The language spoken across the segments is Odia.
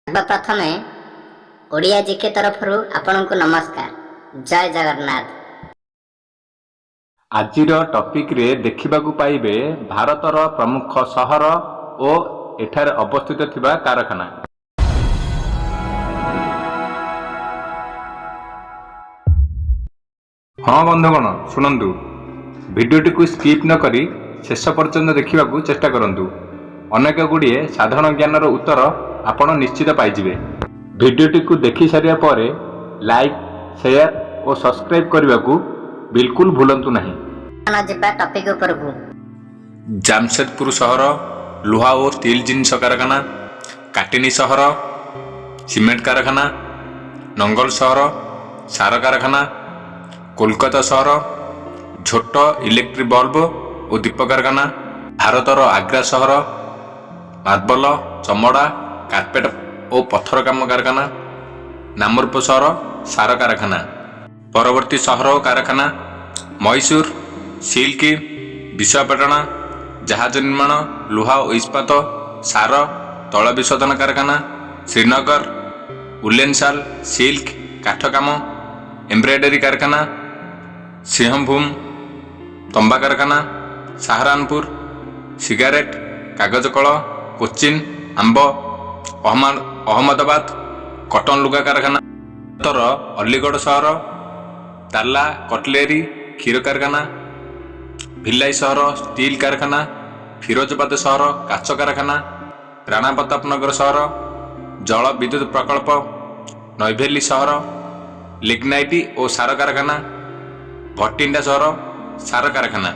ସର୍ବପ୍ରଥମେ ଓଡ଼ିଆ ଜିକେ ତରଫରୁ ଆପଣଙ୍କୁ ନମସ୍କାର। ଜୟ ଜଗନ୍ନାଥ। ଆଜିର ଟପିକରେ ଦେଖିବାକୁ ପାଇବେ ଭାରତର ପ୍ରମୁଖ ସହର ଓ ଏଠାରେ ଅବସ୍ଥିତ ଥିବା କାରଖାନା। ହଁ ବନ୍ଧୁଗଣ, ଶୁଣନ୍ତୁ, ଭିଡ଼ିଓଟିକୁ ସ୍କିପ୍ ନ କରି ଶେଷ ପର୍ଯ୍ୟନ୍ତ ଦେଖିବାକୁ ଚେଷ୍ଟା କରନ୍ତୁ। ଅନେକ ଗୁଡ଼ିଏ ସାଧାରଣ ଜ୍ଞାନର ଉତ୍ତର ଆପଣ ନିଶ୍ଚିତ ପାଇଯିବେ। ଭିଡ଼ିଓଟିକୁ ଦେଖି ସାରିବା ପରେ ଲାଇକ୍, ସେୟାର ଓ ସବସ୍କ୍ରାଇବ୍ କରିବାକୁ ବିଲକୁଲ ଭୁଲନ୍ତୁ ନାହିଁ। ଯିବା ଟପିକ ଉପରକୁ। ଜାମସେଦପୁର ସହର, ଲୁହା ଓ ଷ୍ଟିଲ୍ ଜିନିଷ କାରଖାନା। କାଟିନି ସହର, ସିମେଣ୍ଟ କାରଖାନା। ନଙ୍ଗଲ ସହର, ସାର କାରଖାନା। କୋଲକାତା ସହର, ଝୋଟ, ଇଲେକ୍ଟ୍ରିକ୍ ବଲ୍ବ ଓ ଦୀପ କାରଖାନା। ଭାରତର ଆଗ୍ରା ସହର, ମାର୍ବଲ, ଚମଡ଼ା, କାର୍ପେଟ ଓ ପଥର କାମ କାରଖାନା। ନାମରୂପ ସହର, ସାର କାରଖାନା। ପରବର୍ତ୍ତୀ ସହର ଓ କାରଖାନା: ମହୀଶୂର, ସିଲ୍କ। ବିଶାଖାପାଟଣା, ଜାହାଜ ନିର୍ମାଣ, ଲୁହା ଓ ଇସ୍ପାତ, ସାର, ତୈଳ ବିଶୋଧନ କାରଖାନା। ଶ୍ରୀନଗର, ଉଲେନ ଶାଲ, ସିଲ୍କ, କାଠ କାମ, ଏମ୍ବ୍ରଏଡରୀ କାରଖାନା। ସିଂହଭୂମ, ତମ୍ବା କାରଖାନା। ସାହାରାନପୁର, ସିଗାରେଟ, କାଗଜ କଳ। କୋଚିନ୍, ଆମ୍ବ। ଅହମ୍ମଦାବାଦ, କଟନ ଲୁଗା କାରଖାନା। ଭାରତର ଅଲିଗଡ଼ ସହର, ତାଲା, କଟଲେରୀ, କ୍ଷୀର କାରଖାନା। ଭିଲାଇ ସହର, ଷ୍ଟିଲ୍ କାରଖାନା। ଫିରୋଜାବାଦ ସହର, କାଚ କାରଖାନା। ରାଣା ପ୍ରତାପ ନଗର ସହର, ଜଳ ବିଦ୍ୟୁତ ପ୍ରକଳ୍ପ। ନୈଭେଲି ସହର, ଲିଗ୍ନାଇଟ୍ ଓ ସାର କାରଖାନା। ଭଟିଣ୍ଡା ସହର, ସାର କାରଖାନା।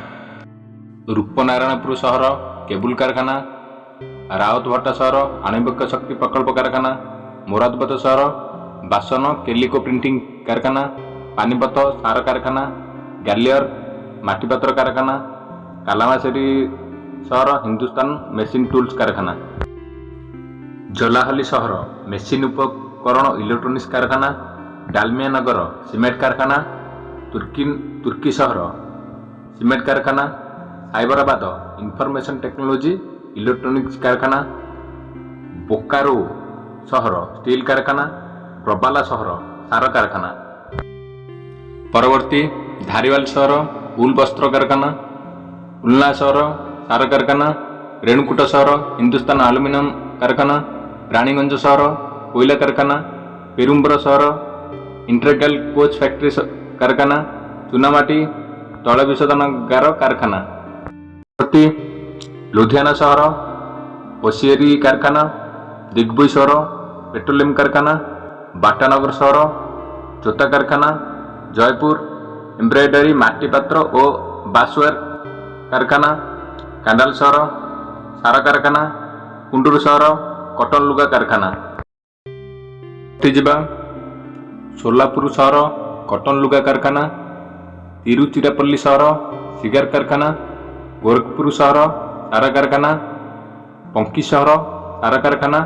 ରୂପନାରାୟଣପୁର ସହର, କେବୁଲ କାରଖାନା। ରାଉତଭଟ୍ଟା ସହର, ଆଣବିକ ଶକ୍ତି ପ୍ରକଳ୍ପ କାରଖାନା। ମୋରାଦାବାଦ ସହର, ବାସନ, କେଲିକୋ ପ୍ରିଣ୍ଟିଂ କାରଖାନା। ପାନିପଥ, ସାର କାରଖାନା। ଗ୍ୱାଲିୟର, ମାଟିପାତ୍ର କାରଖାନା। କାଲାମାସେରୀ ସହର, ହିନ୍ଦୁସ୍ତାନ ମେସିନ୍ ଟୁଲ୍ସ କାରଖାନା। ଜଲାହଲି ସହର, ମେସିନ୍ ଉପକରଣ, ଇଲେକ୍ଟ୍ରୋନିକ୍ସ କାରଖାନା। ଡାଲମିଆ ନଗର, ସିମେଣ୍ଟ କାରଖାନା। ତୁର୍କୀ ସହର, ସିମେଣ୍ଟ କାରଖାନା। ସାଇବରାବାଦ, ଇନଫର୍ମେସନ ଟେକ୍ନୋଲୋଜି, ଇଲେକ୍ଟ୍ରୋନିକ୍ସ କାରଖାନା। ବୋକାରୋ ସହର, ଷ୍ଟିଲ୍ କାରଖାନା। ବରବାଲା ସହର, ସାର କାରଖାନା। ପରବର୍ତ୍ତୀ, ଧାରିୱାଲ ସହର, ଉଲ୍ ବସ୍ତ୍ର କାରଖାନା। ଉଲ୍ନା ସହର, ସାର କାରଖାନା। ରେଣୁକୂଟ ସହର, ହିନ୍ଦୁସ୍ତାନ ଆଲୁମିନିୟମ କାରଖାନା। ରାଣୀଗଞ୍ଜ ସହର, କୋଇଲା କାରଖାନା। ପେରୁମ୍ବର ସହର, ଇଣ୍ଟେଗ୍ରାଲ କୋଚ୍ ଫ୍ୟାକ୍ଟ୍ରି କାରଖାନା। ଚୁନାମାଟି, ତୈଳ ବିଶୋଧନାଗାର କାରଖାନା। ପରବର୍ତ୍ତୀ, ଲୁଧିଆନା ସହର, ଓସିଏରୀ କାରଖାନା। ଦିଗବୁଇ ସହର, ପେଟ୍ରୋଲିୟମ କାରଖାନା। ବାଟାନଗର ସହର, ଜୋତା କାରଖାନା। ଜୟପୁର, ଏମ୍ବ୍ରଏଡରୀ, ମାଟିପାତ୍ର ଓ ବାସୱେର କାରଖାନା। କାଣ୍ଡାଲ ସହର, ସାର କାରଖାନା। କୁଣ୍ଡୁରୁ ସହର, କଟନ ଲୁଗା କାରଖାନା। ଯିବା, ସୋଲାପୁର ସହର, କଟନ ଲୁଗା କାରଖାନା। ତିରୁଚିରାପଲ୍ଲୀ ସହର, ସିଗାର କାରଖାନା। ଗୋରଖପୁର ସହର, ସାର କାରଖାନା। ପଙ୍କି ସହର, ସାର କାରଖାନା।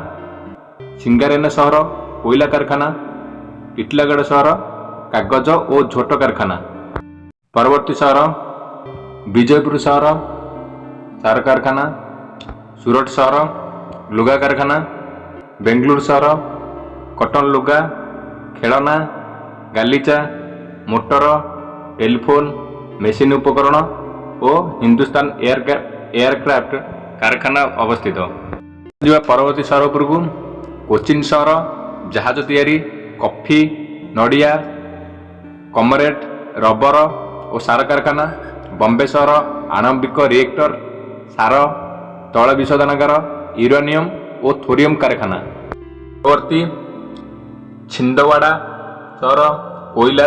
ସିଙ୍ଗାରେନା ସହର, କୋଇଲା କାରଖାନା। ଟିଟଲାଗଡ଼ ସହର, କାଗଜ ଓ ଝୋଟ କାରଖାନା। ପରବର୍ତ୍ତୀ ସହର, ବିଜୟପୁର ସହର, ସାର କାରଖାନା। ସୁରଟ ସହର, ଲୁଗା କାରଖାନା। ବେଙ୍ଗଲୁରୁ ସହର, କଟନ ଲୁଗା, ଖେଳନା, ଗାଲିଚା, ମୋଟର, ଟେଲିଫୋନ, ମେସିନ୍ ଉପକରଣ ଓ ହିନ୍ଦୁସ୍ତାନ ଏୟାରକ୍ରାଫ୍ଟ କାରଖାନା ଅବସ୍ଥିତ। ଯିବା ପରବର୍ତ୍ତୀ ସହର ଉପରକୁ। କୋଚିନ୍ ସହର, ଜାହାଜ ତିଆରି, କଫି, ନଡ଼ିଆ, କମରେଟ୍, ରବର ଓ ସାର କାରଖାନା। ବମ୍ବେ ସହର, ଆଣବିକ ରିଏକ୍ଟର, ସାର, ତୈଳ ବିଶୋଧନାଗାର, ୟୁରାନିୟମ ଓ ଥୋରିୟମ କାରଖାନା। ପରବର୍ତ୍ତୀ, ଛିନ୍ଦୱାଡ଼ା ସହର, କୋଇଲା,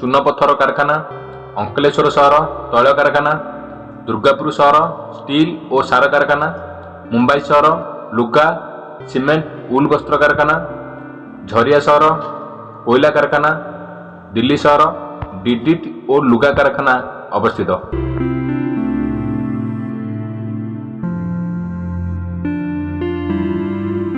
ଚୁନପଥର କାରଖାନା। ଅଙ୍କଲେଶ୍ୱର ସହର, ତୈଳ କାରଖାନା। ଦୁର୍ଗାପୁର ସହର, ଷ୍ଟିଲ୍ ଓ ସାର କାରଖାନା। ମୁମ୍ବାଇ ସହର, ଲୁଗା, ସିମେଣ୍ଟ, ଉଲ୍ ବସ୍ତ୍ର କାରଖାନା। ଝରିଆ ସହର, କୋଇଲା କାରଖାନା। ଦିଲ୍ଲୀ ସହର, ଡିଡିଟି ଓ ଲୁଗା କାରଖାନା ଅବସ୍ଥିତ।